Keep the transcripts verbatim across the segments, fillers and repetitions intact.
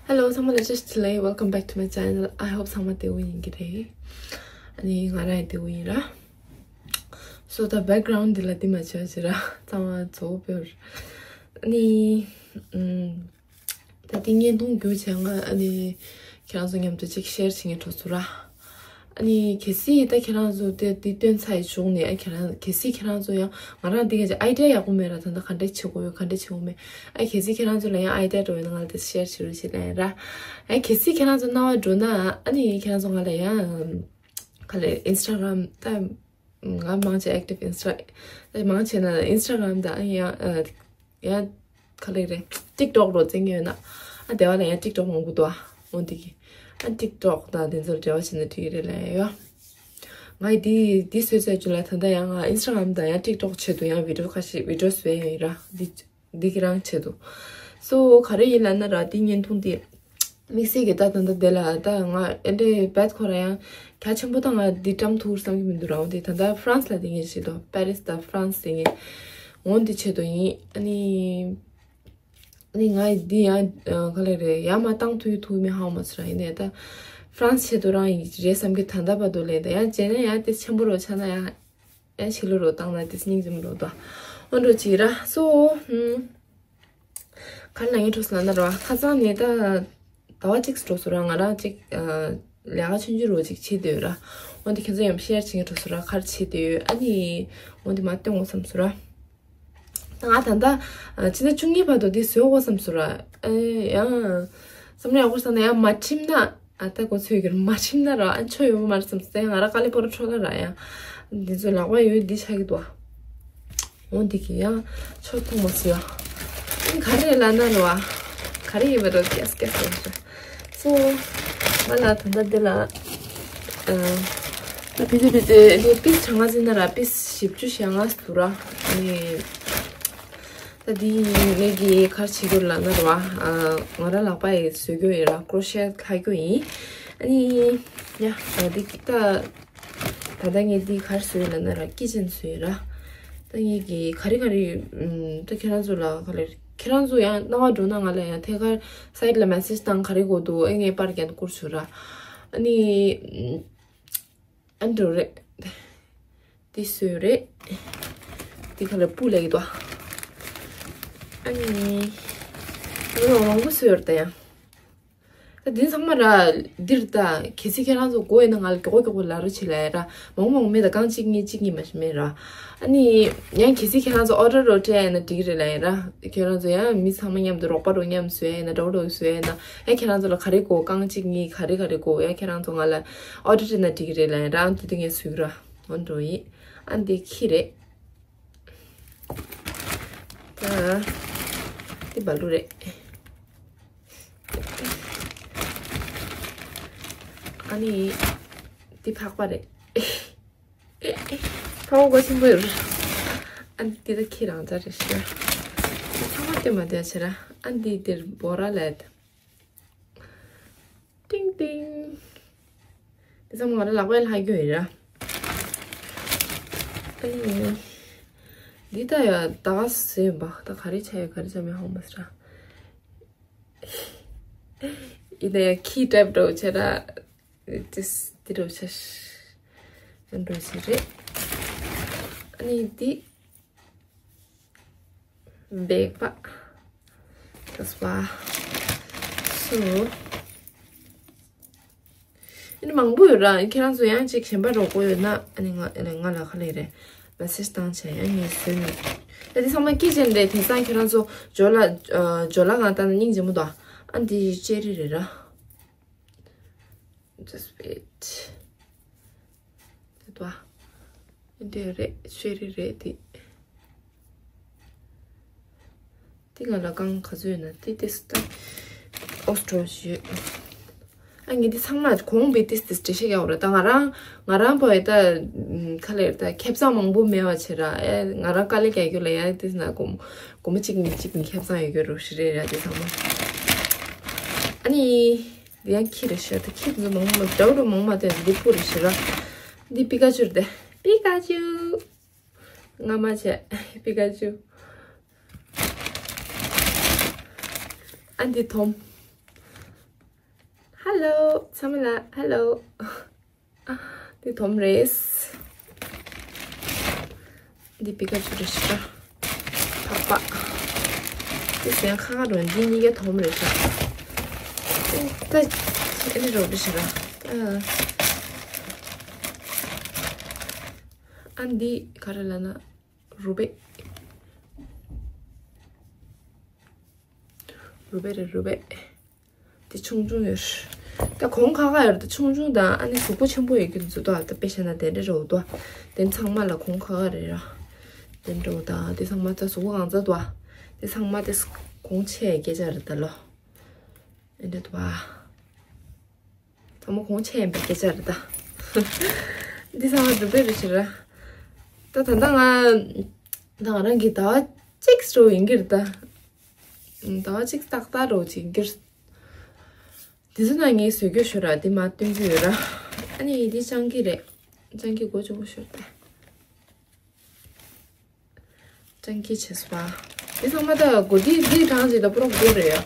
Hello, ཚང་མ་ལ་བཀྲ་ཤིས་བདེ་ལེགས། Welcome back to my channel. I hope ཚང་མ་བདེ་པོ་ཡིན་གྱི་རེད། ཨ་ནི་ང་རང་ཡང་བདེ་པོ་ཡིན་ར། So the background འདི་ལ་འདི་མ་བྱས་ཟེར་ར། གཙང་མ་བཙོག་པོ་ཡོད། ཨ་ནི་ཨམ། ད་འདི་བརྙན་ཐུང་བརྒྱུད་བྱས་ང་ཨ་ནི་ཁྱེད་རང་ཚོ་མཉམ་དུ་ཅིག་ཤེར་བྱེད་མཁན་འགྲོ་ཚུལ་ར། ཨ་ནི་གལ་སྲིད་ད་ཁྱེད་རང་ཚོ་དེ་འདི་སྟོན་ཚར་བའི་གཞུག་ནས་ཨ་ཁྱེད་རང་གལ་སྲིད་ཁྱེད་རང་ཚོ་ཡང་ང་རང་འདི་ག་ཅིག་ཨའི་ཌི་ཡ་ཡག་པོ་མེད་ར། ད་ལྟ་ག་འདྲ་བྱེད་དགོས་ཡོད་ག་འདྲ་བྱེད་དགོས་མེད། ཨ་གལ་སྲིད་ཁྱེད་རང་ཚོ་ལ་ཡང་ཨའི་ཌི་ཡ་འགྲོ་ཡོད་ན་ང་ལ་དེ་ཤེར་བྱེད་རོགས་བྱེད་ལ་ཡིན་ར། ཨ་གལ་སྲིད་ཁྱེད་རང་ཚོ་སྣང་བ་འགྲོ་ན་ཨ་ནི་ཁྱེད་རང་ཚོ་ང་ལ་ཡང་ག་ལེ་Instagram ད་ང་མང་ཆེ་active Insta ད་མང་ཆེ་ན་Instagram ད་ཨ་ཡང་ཨ། ཡང་ག་ལེ་རེད། TikTok རོ་བཙན་གྱི་ཡོད་ན། ཨ་དེ་བ་ལ་ཡང་TikTok མང་པོ་འདུག་ཨ། འོ་འདི་གི། ཨ་TikTok དང་དེ་ཚོར་འབྲེལ་བ་བྱས་ན་འགྲིག་གི་རེད་ལ་ཡ། ང་ཡི་འདི་འདི་བཟོས་ཚར་རྒྱུ་ལ་ད་ལྟ་ཡང་ང་Instagram དང་ཡང་TikTok ཆེད་དུ་ཡང་video ཁ་ཤས་video བཟོས་ཡོད་ར། འདི་འདི་གི་རང་ཆེད་དུ། So ག་རེ་ཡིན་ལབ་ན་ར་འདི་བརྙན་ཐུང་འདི། དམིགས་བསལ་གྱི་ད་ད་ལྟ་དེ་ལ་ད་ང་ཨེ་འདྲའི་བད་ཁོ་ར་ཡང་རྒྱ་ཆེན་པོ་ད་ང་འདི་བཀྲམ་ཐུབ་བསམ་གྱི་མི་འདུག་ར། འོ་དེ་ད་ལྟ་France ལ་དེ་ངས་བྱེད་དོ་Paris དང་France དེ་ངས་འོ་འདི་བྱེད་དོ་ཡིན། ཨ་ནི་ཨ་ནི་ང་འདི་ཡང་ག་ལེ་རེད་ཡང་མ་བཏང་ཐུབ་ཐུབ་མི་ཧ་མ་སི་ར། ཡིན་ནའི་ད་France ཆེད་དུ་རང་ཡིན་རེད་བསམ་གྱི་ད་ལྟ་བར་དུ་ལས་ད་ཡང་བྱས་ན་ཡང་དེ་ཆེན་པོ་རོ་ཆགས་ན་ཡང་ཡང་ཕྱི་ལོ་རོ་བཏང་ན་དེ་སྙིང་རྗེ་མོ་རོ་ད་འོ་འགྲོ་ཅིག་ར། So ག་ལ་ངའི་གྲོགས་ལ་ན་ར་བ་ཁ་སང་ནས་ད་ཟླ་བ་གཅིག་འགྲོ་སོང་ར། ང་རང་གཅིག་ལས་ཀ་ཆུང་ཆུང་རོ་གཅིག་བྱེད་འདོད་ར། འོན་ཏེ་ཁྱེད་ཚོ་ཡང་ཤེར་བྱེད་ངའི་གྲོགས་སུ་ར་གར་བྱེད་འདོད་ཨ་ནི་འོན་ཏེ་མ་སྟོན་འོ་བསམ་སོང་ར། ད་ང་ད་ལྟ་ཕྱི་ཟླ་བཅུ་གཉིས་བར་དུ་འདི་བཟོས་འོ་བསམ་སོང་ར། ཨེ་ཡང་བསམ་བློ་ཡག་པོ་བསམ་ན་ཡང་མ་ཁྲིམས་ན་ཨ་ད་གོ་ཚོད་ཀྱི་མ་ཁྲིམས་ན་ར་ཨ་ཆོ་ཡོད་མ་རེད་བསམ་སོང་། ང་ར་ཀ་ལི་པོ་ར་ཁྲོ་ལ་ར་ཡང་འདི་ཚོ་ལག་པ་ཡོད་འདི་ཆགས་ཀྱི་འདུག་འོ་འདི་གི་ཡང་ཆོ་ཐུང་མ་སི་ཡ། ཨིན་ག་རེ་ལ་ན་ར་བ། ག་རེ་ཡིན་པ་ར་ཀེས་ཀེས་ཡིན་ཤ། སོ། ང་ལ་ད་ལྟ་འདི་ལ། ཨ་ཕི་ཏི་ཕི་ཏི་ནི་པིས་གྲངས་ང་ཟིན་ན་ར་པིས་བཞི་བཅུ་ཞེ་ལྔ་འདུག་ར། ནི། ད་འདི་ངེད་ཀྱི་གར་བྱེད་རྒྱུ་ལ་ན་ར་བ། ང་ར་ལག་པ་ཡི་བཟོ་རྒྱུ་ཡིན་ར་ཀྲོ་ཤེ་ལྷ་རྒྱུ་ཡིན། ཨ་ནི། ཡ། ད་འདི་ད། ད་ལྟ་ངས་འདི་ག་རེ་བཟོས་ཡོད་ལབ་ན་ར་ཀི་ཅན་བཟོས་ཡོད་ར། ད་ངས་ཀྱི་ག་རེ་ག་རེ་ད་ཁྱེད་རང་ཚོ་ལ་ག་ལེར་ཁྱེད་རང་ཚོ་ཡང་སྣང་བ་འགྲོ་ན་ང་ལ་ཡང་ཐད་ཀར་སའིད་ལ་མེ་སེཇ་བཏང་ག་རེ་དགོས་འདུག་ཨེ་ངས་པར་རྒྱག་བསྐུར་ཆོག་ར། ཨ་ནི་ཨ་འགྲོ་རེད། འདི་བཟོས་རེད། འདི་ག་ལེར་སྤུ་ལེགས་འདུག་ཨ་ནི་ང་ལ་མང་པོ་བཟོས་ཡོད་རེད་ད་ཡང་། ད་འདི་ཚང་མ་ར་འདིར་ད་གལ་སྲིད་ཁྱེད་རང་ཚོ་དགོས་ཡོད་ན་ང་ལ་མགྱོགས་པོ་མགྱོགས་པོ་ལབ་རོགས་བྱེད་ལབ་ཡ་ར། མང་པོ་མང་པོ་མེད་ད་རྐང་གཅིག་གཉིས་གཅིག་གཉིས་མ་ཞིག་མེད་ར། ཨ་ནི་ཡང་གལ་སྲིད་ཁྱེད་རང་ཚོ་ཨོ་ཌར་རོ་སྤྲད་ཡ་ཡིན་ན་འགྲིག་གི་རེད་ལབ་ཡ་ར། ཁྱེད་རང་ཚོ་ཡང་མི་ཚང་མ་མཉམ་དུ་རོགས་པ་རོ་མཉམ་བཟོ་ཡ་ཡིན་ན་འདྲ་པོ་རོ་བཟོ་ཡ་ཡིན་ན་ཡང་ཁྱེད་རང་ཚོ་ལ་ག་རེ་དགོས་རྐང་གཅིག་གཉིས་ག་རེ་ག་རེ་དགོས་ཡང་ཁྱེད་རང་ཚོ་ང་ལ་ཨོ་ཌར་སྤྲད་ན་འགྲིག་གི་རེད་ལབ་ཡ་ར། ཨ་ནི་དེ་ངས་བཟོ་གི་ར། འོ་འགྲོ་ཡིན། ཨ་ནི་དེ་ཁྱི་རེད། ད་དེ་བ་ལུ་རེད། ཨ་ནི། འདི་ཕག་པ་རེད། ཕག་པ་གོ་ཆེན་པོ་ཡོད། ཨ་འདི་ད་ཁྱི་རང་འཇགས་རེད་ཤག་ཚང་མ་སྟོན་མ་སྟོན་བྱེད་ར། ཨ་འདི་འདིར་བོ་ར་ལད། ཏིང་ཏིང་། འདི་ཚང་མ་ང་རང་ལག་པའི་ལྷག་རྒྱུ་ཡིན་ར། ཨ་ནི། འདི་ད་ཡ་ད་ག་ཟེ་ཡོད་པ་ད་ག་རེ་ཆ་ཡོད་ག་རེ་ཆ་མེད་ཧོ་མ་སི་ར། ཡིན་ན་ཡང་ཁྱི་འདྲ་པོ་འདྲ་བོ་བྱས་ན། ཏིས་འདི་འདྲ་བོ་བྱས། འདི་འདྲ་བོ་བྱས་རེད། ཨ་ནི་འདི། འབེག་པ། ཏིས་པ། སོ། ཨ་ནི་མང་པོ་ཡོད་ར། ཁྱེད་རང་ཚོ་ཡང་ཅིག་གཞན་པ་རོགས་པ་ཡོད་ན་ཨ་ནི་ང་ང་ལ་ཁ་ལས་རེད། མེ་སེཇ་བཏང་བྱས་ཡང་ངས་བཟོས་ནས། ད་དེ་ཚང་མ་ཀི་ཅན་རེད། དེང་སང་ཁྱེད་རང་ཚོ་ཇོ་ལ་ཨ་ཇོ་ལ་ང་ལྟ་ན་སྙིང་རྗེ་མོ་འདུག་ཨ་འདི་ཅེ་རི་རེད་ར། Just wait. དེ་འདུག་ཨ། འདི་རེད་ཅེ་རི་རེད་དེ། དེ་ང་ལ་རྐང་ག་ཚོད་ཡོད་ན་དེ་དེ་སུ་ད། ཨོ་སི་ཊྲོ་ཞུ། ཨ་ངས་འདི་ཚང་མ་གོང་བའི་ཏིས་ཏིས་འགྲེལ་བཤད་རྒྱག་དགོས་རེད་ད། ང་རང་ང་རང་བོ་ཡི་ད་ཁ་ལས་ད་ཁེ་བཟང་མང་པོ་མེད་པ་བྱེད་ར། ཨེ་ང་རང་དཀའ་ལས་རྒྱག་རྒྱུ་ལ་ཡ་ཏིས་ན་སྒོར་སྒོར་མོ་གཅིག་གཉིས་གཅིག་གཉིས་ཁེ་བཟང་ཡོད་རྒྱུ་རོ་ཞིག་རེད་ར་དེ་ཚང་མ། ཨ་ནི་འདི་ཡང་ཁྱི་རེད་ཤག་ད་ཁྱི་དེ་ཚོ་མང་པོ་མ་འདྲ་བོ་མང་མ་སྟོན་འདི་སྤུ་རེད་ཤག་ར། འདི་པི་ཀ་ཅུ་རེད་དེ། པི་ཀ་ཅུ། རྔ་མ་བྱས། པི་ཀ་ཅུ། ཨ་འདི་དོམ། Hello, ཚང་མ་ལ་hello. འདི་དོམ་རེད། འདི་པི་ཀ་ཅུ་རེད་ཤག་འཕགས་པ། འདི་ཟན་ཁ་ཁ་རོ་འདི་གཉིས་ཀ་དོམ་རེད་ཤག་ད་ཨེ་འདྲ་རོ་རེད་ཤག་ཨ་འདི་ག་རེ་ལབ་ན། རུ་སྦལ། རུ་སྦལ་རེད། རུ་སྦལ། དེ་ཆུང་ཆུང་ཡོད། ད་གོང་ཁ་ཁ་ཡོད་རེད། ད་ཆུང་ཆུང་དང་ཨ་ནི་གཟུགས་པོ་ཆེན་པོ་ཡོད་རྒྱུ་འཛུལ་ཏོ། ད་དཔེ་བཤད་ན་དེ་འདྲ་རེད་འདུག་དེ་ཚང་མ་ལ་གོང་ཁ་ཁ་རེད་ར། དེ་འདྲ་འདུག་ད་དེ་ཚང་མ་ད་གཟུགས་པོ་གང་ཚ་འདུག་དེ་ཚང་མ་དེ་གོང་ཆེ་སྐད་ཆ་རེད་ད་ལོ། ཨེ་འདྲ་འདུག་ཨ། ཚང་མ་གོང་ཆེ་ཡིན་པའི་སྐད་ཆ་རེད་ད། འདི་ཚང་མ་རུ་སྦལ་རེད་ཤག་ར། ད་ད་ལྟ་ང་ད་ང་རང་གི་ཟླ་བ་གཅིག་འགྲོ་ཡིན་གྱི་རེད་ད། ཟླ་བ་གཅིག་ཏག་ཏག་འགྲོ་ཅིག་ཡིན་གྱི་རེད། དེ་ཚོ་ན་ངས་བཟོས་རྒྱུ་ཤོར་ར། དེ་མ་སྟོན་རྒྱུ་ཡོད་ར། ཨ་ནི་འདི་སྤྱང་ཀི་རེད། སྤྱང་ཀི་མགོ་ཆེན་པོ་ཤོར་ཏེ། སྤྱང་ཀི་བྱས་སོ། དེ་ཚང་མ་ད་གོ་དེ་དེ་གྲངས་ཅིག་ད་པུ་རོ་གོ་རེད་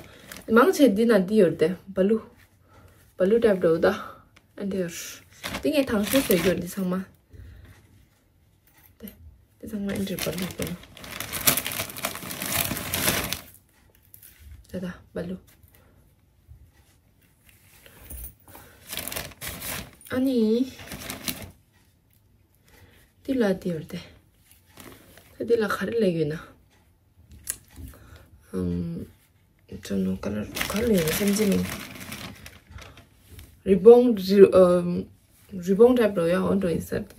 ཡ། མང་ཆེ་འདི་ན་འདི་ཡོད་དེ་སྦ་ལུ། སྦ་ལུ་ཊའིབ་འདྲ་བོ་ད། ཨ་འདི་ཡོད། དེ་ངས་དང་ཤོས་བཟོས་རྒྱུ་འདི་ཚང་མ། དེ་དེ་ཚང་མ་ཨེ་འདྲ་སྦ་ལུ་སྦ་ལུ། ད་ད་སྦ་ལུ། ཨ་ནི། འདི་ལ་འདི་ཡོད་དེ། ད་འདི་ལ་ག་རེ་ལབ་ཡོད་ན། ཨམ། ཅོ་ནོ་ཀ་ལར་ག་རེ་ལབ་ཡོད་ན་སེམས་ཅན་མིན། རི་བོང་རི་ཨམ། རི་བོང་ཊའིབ་འདྲ་བོ་ཡ། འོ་འདྲ་བོ་ཡིན་ས་རེད།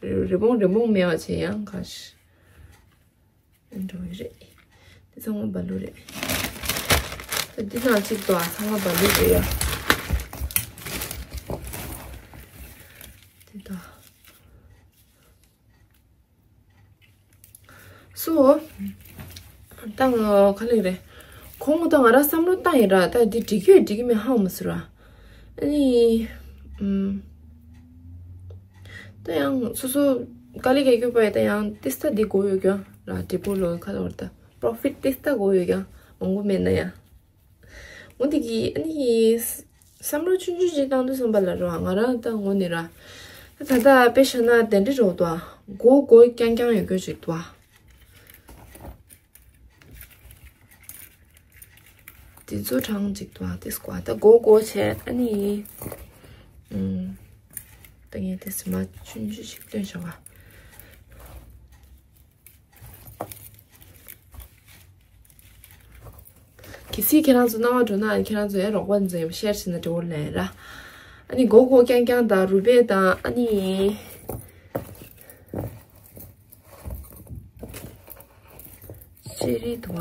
རི་རི་བོང་རི་བོང་མེད་པ་བྱས་ཡང་ག་ཞིག་འགྲོ་ཡི་རེད། འདི་ཚང་མ་སྦ་ལུ་རེད། ད་འདི་ནང་གཅིག་འདུག་ཨ། ཚང་མ་སྦ་ལུ་རེད་ཡ། འདི་དང་། སོ། ད་ང་ག་ལེ་རེད། གོང་ད་ང་རང་བསམ་བློ་བཏང་ཡིན་ར། ད་འདི་འགྲིག་གི་ཡོད་འགྲིག་གི་མེད་ཧ་གོ་མ་སོང་ར། ཨ་ནི། ཨུམ། ད་ཡང་སོ་སོ་དཀའ་ལས་རྒྱག་རྒྱུ་པ་ཡི་ད་ཡང་ཏིས་ད་འདི་དགོས་ཡོད་ཀྱང་ར། འབྲས་བུ་ལོ་ཁ་ལོར་ད་པྲོ་ཕིཊ་ཏིས་ད་དགོས་ཡོད་ཀྱང་མང་པོ་མེད་ན་ཡང་། འོ་འདི་གི་ཨ་ནི་བསམ་བློ་ཆུང་ཆུང་ཅིག་བཏང་དུས་བསམ་པ་ལ་ར་ང་རང་ད་ངོ་ནས་ར། ད་ད་ལྟ་དཔེ་བཞག་ན་དེ་འདྲ་རོ་འདུག་ཨ། མགོ་མགོ་རྐྱང་རྐྱང་ཡོད་རྒྱུ་ཅིག་འདུག་ཨ། དེ་ཚོ་གྲངས་གཅིག་ཏུ་ཨ་དེ་སྐོར་ད་མགོ་མགོ་བྱས་ཨ་ནི། ཨུམ། ད་ངས་དེ་ཚོ་མ་ཆུང་ཆུང་ཞིག་སྟོན་བྱ་བ། གལ་སྲིད་ཁྱེད་རང་ཚོ་སྣང་བ་འགྲོ་ན་ཁྱེད་རང་ཚོ་ཡང་རོགས་པ་འཛིན་ཤེར་བྱས་ན་འགྲོ་ལེ་ར། ཨ་ནི་མགོ་མགོ་རྐྱང་རྐྱང་དང་རུས་སྦལ་དང་ཨ་ནི། ཅེ་རི་དང་།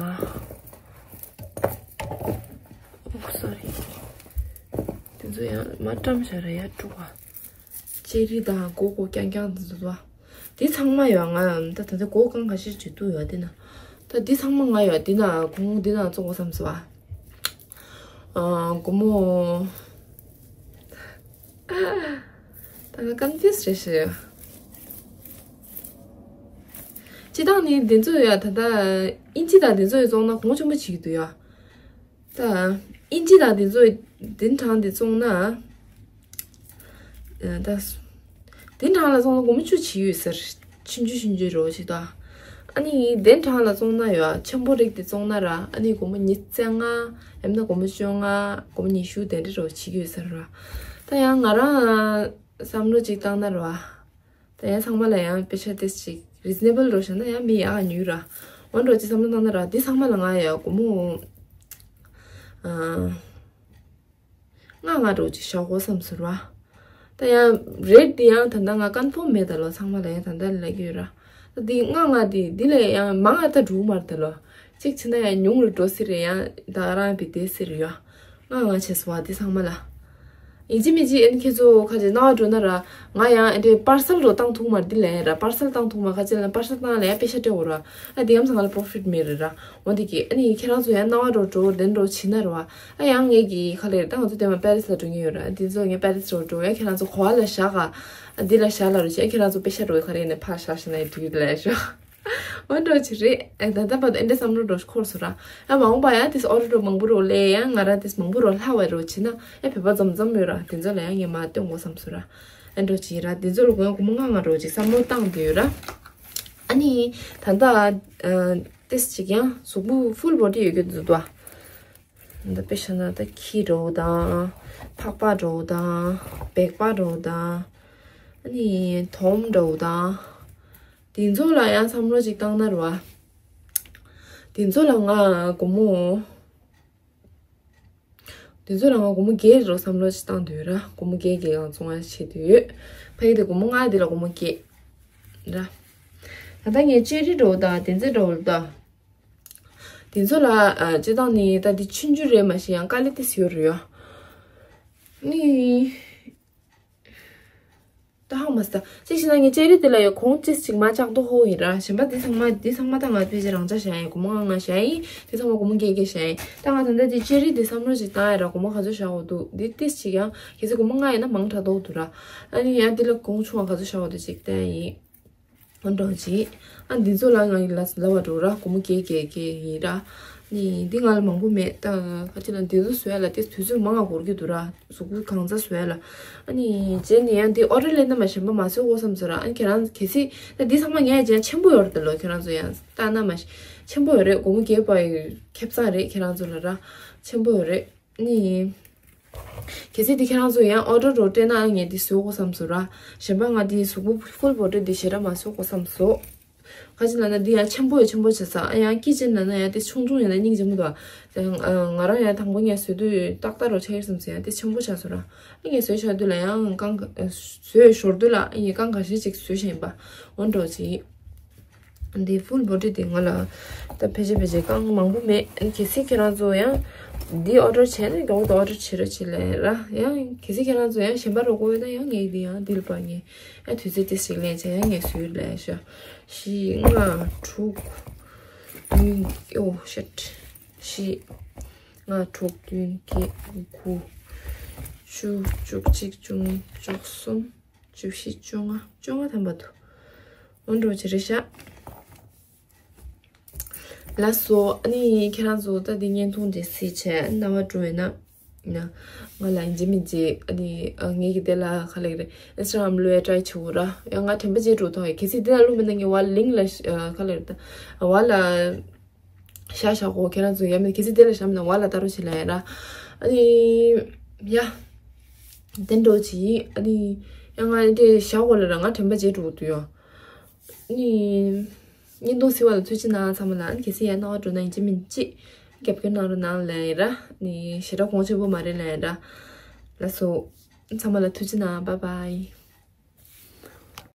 ཨོ་སོ་རི། དེ་ཚོ་ཡང་མ་བཀྲམ་བཞག་ར་ཡ་དཀྲུག་པ། ཅེ་རི་དང་མགོ་མགོ་རྐྱང་རྐྱང་དེ་ཚོ་དང་། དེ་ཚང་མ་ཡོད་ང་ད་ད་ལྟ་སྒོ་གང་ག་ཤེར་བྱེད་དུ་ཡོད་དེ་ན། ད་དེ་ཚང་མ་ང་ཡོད་དེ་ན་གོང་དེ་ན་བཙོང་དགོས་བསམ་སོང་ཨ། ཨ་སྒོར་མོ། ད་ང་ཀོན་ཕིའུ་སི་རེད་ཤག་སྤྱིར་བཏང་ནི་འདི་ཚོ་ཡ་ད་ལྟ་ཨིན་ཇི་དང་འདི་ཚོ་ཡ་བཙོང་ན་གོང་ཆེན་པོ་བྱེད་ཀྱི་འདུག་ཡ། ད་ཨིན་ཇི་དང་འདི་ཚོ་ཡ་འདི་གྲངས་འདི་བཙོང་ན། ད་འདི་གྲངས་ལ་བཙོང་ན་སྒོར་མོ་བཅུ་བྱེད་ཀྱི་ཡོད་ཟེར། ཆུང་ཆུང་ཆུང་ཆུང་རོ་བྱེད་དོ། ཨ་ནི་འདི་གྲངས་ལ་བཙོང་ན་ཡ་ཆེན་པོ་རིགས་འདི་བཙོང་ན་ར་ཨ་ནི་སྒོར་མོ་ཉི་ཤུ་རྩ་ལྔ། ཡང་ན་སྒོར་མོ་བཅོ་ལྔ། སྒོར་མོ་ཉི་ཤུ་དེ་འདྲ་རོ་བྱེད་ཀྱི་ཡོད་ཟེར་ར། ད་ཡང་ང་རང་བསམ་བློ་ཅིག་བཏང་ན་ར། ད་ཡང་ཚང་མ་ལ་ཡང་དཔེ་ཆ་ཏོག་ཙམ་ཅིག་རི་ཛི་ནེ་བལ་རོ་བྱས་ན་ཡང་མི་ཡག་ཉུང་ར། འོ་འདྲ་ཅིག་བསམ་བློ་བཏང་ན་ར་འདི་ཚང་མ་ལ་ང་ཡ་སྒོར་མོ། ཨ། ལྔ་ལྔ་འདྲ་ཅིག་བཞག་དགོས་བསམ་ཟེར་བ། ད་ཡང་རེཊ་འདི་ཡང་ད་ལྟ་ང་ཀོན་ཕོམ་མེད་ད་ལོ། ཚང་མ་ལ་ཡང་ད་ལྟ་ལབ་ཀྱི་ཡོད་ར། ད་འདི་ལྔ་ལྔ་འདི་འདི་ལས་ཡང་མང་ང་ད་འགྲོ་གི་མ་རེད་ད་ལོ། གཅིག་བྱས་ན་ཡང་ཉུང་རུ་འགྲོ་སྲིད་རེད། ཡང་ད་རང་བི་དེ་སྲིད་རེད་ཡ། ང་ང་བྱས་སོང་བ་དེ་ཚང་མ་ལ། ཡིན་གཅིག་མིན་གཅིག་ཨ་ནི་ཁྱེད་ཚོ་ཁ་ཅིག་སྣང་བ་འགྲོ་ན་ར། ང་ཡང་ཨ་འདྲའི་པར་སལ་རོ་བཏང་ཐུབ་མ་རེད་འདི་ལས་ར། པར་སལ་བཏང་ཐུབ་མ་ཁ་ཅིག་ལ་པར་སལ་བཏང་ལ་ཡང་པེ་ཤ་སྤྲད་འོ་ར། ཨ་དེ་ཡང་ཚང་ལ་པོ་རོ་ཕིཊ་མེད་རེད་ར། འོ་དེ་གི་ཨ་ནི་ཁྱེད་རང་ཚོ་ཡང་སྣང་བ་འགྲོ་འགྲོ་དེ་འགྲོ་བྱེད་ན་ར་བ། ཨ་ཡང་ངེད་ཀྱི་ཁ་ལེར་ད་ང་ཚོ་དེ་མ་པེ་རིས་ལ་འགྲོ་ངེས་ཡོད་ར། ཨ་དེ་ཚོ་ངས་པེ་རིས་རོ་འགྲོ་ཡ་ཁྱེད་རང་ཚོ་གོ་བ་ལ་བཞག་ག་ཨ་འདི་ལ་བཞག་ལ་རོ་བྱས་ཁྱེད་རང་ཚོ་པེ་ཤ་འགྲོ་ཡ་ཁ་ལེར་ནས་ཕར་བཞག་ཤེ་ན་ཡི་དུས་ལ་ཡ་ཤོག་འོ་འདྲ་ཅིག་རེད། ཨེ་ད་ལྟ་བར་དུ་ཨེ་འདྲ་བསམ་བློ་འདྲ་ཞིག་འཁོར་སོང་ར། ཨ་མ་འོངས་པ་ཡང་དེ་ཨོ་རོ་འདྲ་མང་པོ་རོ་ལས་ཡང་ང་ར་དེ་མང་པོ་རོ་ལྷག་པ་རོ་བྱེད་ན་ཨེ་བོད་པ་འཛོམས་འཛོམས་ཡོད་ར། དེ་ཚོ་ལ་ཡང་ངས་མ་སྟོན་དགོས་བསམ་སོང་ར། ཨེ་འདྲ་ཅིག་ར། དེ་ཚོ་ལ་གོ་ཡང་སྒོར་མོ་ལྔ་ལྔ་རོ་ཅིག་བསམ་བློ་བཏང་དུ་ཡོད་ར། ཨ་ནི་ད་ལྟ་ཨ་ཏིས་ཅིག་ཡང་གཟུགས་པོ་ཧྥུལ་བོ་ཌི་ཡོད་རྒྱུ་འདུག་དོ། འདི་དཔེ་བཞག་ན་ད་ཁྱི་འདྲ་བོ་དང་། ཕག་པ་འདྲ་བོ་དང་། སྦལ་པ་འདྲ་བོ་དང་། ཨ་ནི་དོམ་འདྲ་བོ་དང་། དེ་ཚོ་ལ་ཡང་བསམ་བློ་ཅིག་བཏང་ན་རེད་བ། དེ་ཚོ་ལ་ང་སྒོར་མོ། དེ་ཚོ་ལ་ང་སྒོར་མོ་བརྒྱད་རོ་བསམ་བློ་ཅིག་བཏང་དུས་ར། སྒོར་མོ་བརྒྱད་བརྒྱད་ལ་བཙོང་བ་བྱེད་དུས་ཡོད། ཕ་གི་དེ་སྒོར་མོ་ལྔ་དེ་ལ་སྒོར་མོ་བརྒྱད་ར། ད་ལྟ་ངས་ཅེ་རི་འདྲ་བོ་དང་དེ་ཚོ་འདྲ་བོ་ལ་ད། དེ་ཚོ་ལ་ཨ་སྤྱིར་བཏང་ནི་ད་འདི་ཆུང་ཆུང་རེད་མ་གཞི་ཡང་དཀའ་ལས་ཏིས་ཡོད་རེད་ཡ། ནི། ད་ཧང་མ་སི་ད་ཅིག་བྱས་ན་ངས་ཅེ་རི་དེ་ལ་ཡོད་གོང་ཅིག་ཅིག་མ་ཆག་ཏོ་ཧོ་ཡིན་ར། གཞན་པ་འདི་ཚང་མ་འདི་ཚང་མ་ད་ང་ཕལ་ཆེར་རང་ཅག་བཞག་ཡིན། སྒོར་མོ་ལྔ་ལྔ་བཞག་ཡིན། འདི་ཚང་མ་སྒོར་མོ་བརྒྱད་བརྒྱད་བཞག་ཡིན། ད་ང་ད་ལྟ་འདི་ཅེ་རི་འདི་བསམ་བློ་ཅིག་བཏང་ཡ་ར། སྒོར་མོ་ག་ཚོད་བཞག་འོ་འདུག་འདི་ཏིས་ཅིག་ཡང་གལ་སྲིད་སྒོར་མོ་ལྔ་ཡིན་ན་མང་དྲགས་འདུག་འདུག་ར། ཨ་ནི་ཡང་འདི་ལ་གོང་ཆུང་བ་ག་ཚོད་བཞག་འོ་འདུག་ཅིག་བལྟས་ཡིན། ཨ་འདྲ་ཅིག་ཨ་འདི་ཚོ་ལ་ང་ཡི་ལ་ལ་བ་འགྲོ་ར། སྒོར་མོ་བརྒྱད་བརྒྱད་བརྒྱད་ཡིན་ར། ནི་འདི་ང་ལ་མང་པོ་མེད། ད་ག་ཅི་ལ་འདི་ཚོ་བཟོ་ཡ་ལ་དེ་དུས་ཚོད་མང་ང་འགོར་གྱི་འདུག་ར། གཟུགས་པོ་གང་ཚ་བཟོ་ཡ་ལ། ཨ་ནི་རྗེས་ནས་ཡང་འདི་ཨོ་ཌར་ལེན་ན་མ་གཞན་པ་མ་བཟོ་དགོས་བསམ་སོང་ར། ཨ་ནི་ཁྱེད་རང་གལ་སྲིད་ད་འདི་ཚང་མ་ངས་བྱས་ཆེན་པོ་ཡོད་རེད་ད་ལོ། ཁྱེད་རང་ཚོ་ཡང་ལྟ་ན་མ་ཆེན་པོ་ཡོད་རེད། སྒོར་མོ་བརྒྱད་པ་ཁེབས་ཚང་རེད་ཁྱེད་རང་ཚོ་ལ་ར། ཆེན་པོ་ཡོད་རེད། ནི། གལ་སྲིད་དེ་ཁྱེད་རང་ཚོ་ཡང་ཨོ་ཌར་འགྲོ་སྤྲད་ན་ངས་དེ་བཟོ་དགོས་བསམ་སོང་ར། གཞན་པ་ང་དེའི་གཟུགས་པོ་ཧྥུལ་བོ་ཌི་དེ་ཞེ་དྲག་མ་བཟོ་དགོས་བསམ་སོང་། ག་ཅི་ལབ་ན་འདི་ཡང་ཆེན་པོ་ཡང་ཆེན་པོ་བྱས་ཙང་། ཨ་ཡང་ཀི་ཅན་ལབ་ན་ཡང་དེ་ཆུང་ཆུང་ཡིན་ན་སྙིང་རྗེ་མོ་འདུག་ཨ་ང་རང་ཡང་དང་པོ་ངས་བཟོ་དུས་ཏག་ཏག་རོ་ཆགས་ཡོད་བསམ་སོང་། ཡང་དེ་ཆེན་པོ་ཆགས་སོང་ར། ཨ་ངས་བཟོས་ཆགས་དུས་ལ་ཡང་རྐང་བཟོས་ཞོར་དུས་ལ་ཨ་ངས་རྐང་ག་ཤེད་ཅིག་བཟོས་བཞིན་པ་འོ་འདྲ་ཅིག་འདི་ཧྥུལ་བོ་ཌི་དེ་ང་ལ་ད་ཕལ་ཆེར་ཕལ་ཆེར་རྐང་མང་པོ་མེད། གལ་སྲིད་ཁྱེད་རང་ཚོ་ཡང་འདི་ཨོ་ཌར་བྱས་ན་མགྱོགས་པོ་ཨོ་ཌར་བྱེད་རོགས་བྱེད་ལབ་ར། ཡང་གལ་སྲིད་ཁྱེད་རང་ཚོ་ཡང་གཞན་པ་རོགས་དགོས་ཡོད་ན་ཡང་ངས་འདི་ཡང་འདི་ལ་པ་ངས་ཡང་དུས་ཚོད་ཏོག་ཙམ་ལེན་བྱས་ཡང་ངས་བཟོས་ལབ་ཤག་བཞི་ལྔ་དྲུག་བདུན། ཨོ་ཤིཊ། བཞི་ལྔ་དྲུག་བདུན་བརྒྱད་དགུ་བཅུ་བཅུ་གཅིག་བཅུ་གཉིས་བཅུ་གསུམ། བཅུ་བཞི། བཅོ་ལྔ། བཅོ་ལྔ་ཐམ་པ་འདུག་འོ་འདྲ་ཅིག་རེད་ཤག་ལགས་སོ། ཨ་ནི་ཁྱེད་རང་ཚོ་ད་འདི་བརྙན་ཐུང་འདི་གཟིགས་བྱས་རྣ་བ་འགྲོ་ཡོད་ན། ན། ང་ལ་ཡིན་གཅིག་མིན་གཅིག་ཨ་ནི་ཨ་ངེད་ཀྱི་དེ་ལ་ག་ལེགས་རེད། ཨིན་སི་ཊ་གྷ་རམ་བླུག་ཡ་ཊ་རའི་བྱེད་དགོས་ར། ཡང་ང་དྲན་པ་བརྗེད་འགྲོ་ཐོག་གལ་སྲིད་འདི་ལ་བླུག་མེད་ན་ངས་བ་ལིང་ལ་ཨ་ག་ལེགས་རེད་ད། བ་ལ། ཤ་ཤ་གོ་ཁྱེད་རང་ཚོ་ཡ་མེད་གལ་སྲིད་དེ་ལ་ཤ་མེད་ན་བ་ལ་ལྟ་རོགས་བྱེད་ལ་ཡ་ར། ཨ་ནི་ཡ། དེ་འགྲོ་གི་ཡིན། ཨ་ནི་ཡ་ང་དེ་ཤ་གོ་ལ་ར་ང་དྲན་པ་བརྗེད་འགྲོ་གི་འདུག་ཡ། ཨ་ནི་བརྙན་ཐུང་གཟིགས་པ་ལ་ཐུགས་རྗེ་གནང་ཚང་མ་ལ། ཨ་ནི་གལ་སྲིད་ཡ་རྣ་བ་འགྲོ་ན་ཡིན་གཅིག་མིན་གཅིག་རྒྱབ་སྐྱོར་གནང་རོགས་གནང་ལ་ཡ་ར། ཨ་ནི་ཞེ་དྲག་གོང་ཆེན་པོ་མ་རེད་ལ་ཡ་ར། ལགས་སོ། ཚང་མ་ལ་ཐུགས་རྗེ་གནང་། བྷའི་བྷའི།